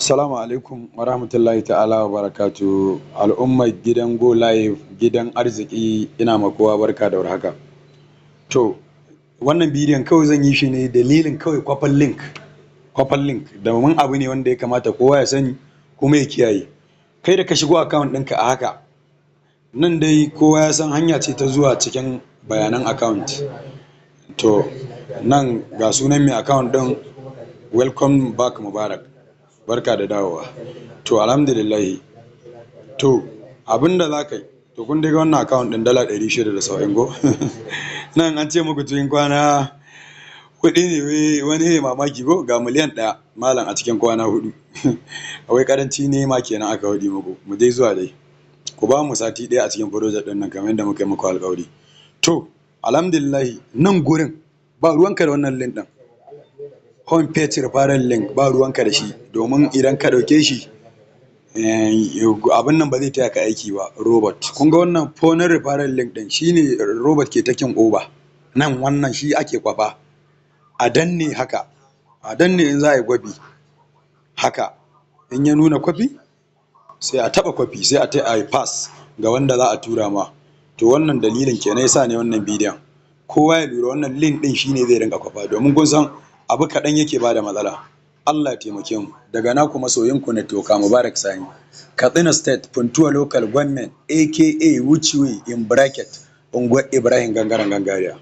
Assalamu alaikum wa rahmatullahi ta'ala wa barakatu. Al'ummar gidan Go Live, gidan arziki, ina ma kowa barka da warhaka. To, wannan bidiyon kawai zan yi shi ne dalilin kawai kwafan link, kwafan link, domin abu ne wanda ya kamata kowa ya sani kuma ya kiyaye. Kai da ka shigo account ɗinka a haka, nan dai kowa ya san hanya ce ta zuwa cikin bayanan account. To, nan ga sunan mai account ɗin, "Welcome back Mubarak", barka da dawowa. To, alhamdulillahi. To, abinda za ka yi, to kun dai ga wannan account ɗin, $670 ko? Nan an ce muku cikin kwana 4 ne, wani ya mamaki ko ga miliyan 1 malam a cikin kwana 4. Wai ƙaranci ne ma kenan aka faɗi muku, mu dai zuwa dai. Ku ba mu sati 1 a cikin project ɗin nan kamar yadda muka yi muku alƙawari. To, alhamdulillahi, nan gurin ba ruwanka da wannan link ɗin. Home page referral link, ba ruwanka da shi, domin idan ka ɗauke shi abin nan ba zai taya ka aiki ba, robot. Kun ga wannan phone referral link ɗin, shi ne robot ke taking over. Nan wannan shi ake kwafa. A danne haka, a danne in za a yi kwafi haka. In ya nuna kwafi, sai a taɓa kwafi, sai a tai a yi paste ga wanda za a tura ma. To, wannan dalilin kenan ya sa na yi wannan bidiyon. Kowa ya lura, wannan link ɗin shi ne zai rinƙa kwafa, domin kun san abu kaɗan yake bada matsala. Allah ya taimake mu. Daga naku masoyinku Networker Mubarak Sani, Katsina State, Funtua Local Government, aka Wuciwe in bracket, Unguwar Ibrahim Gangaren Gangariya.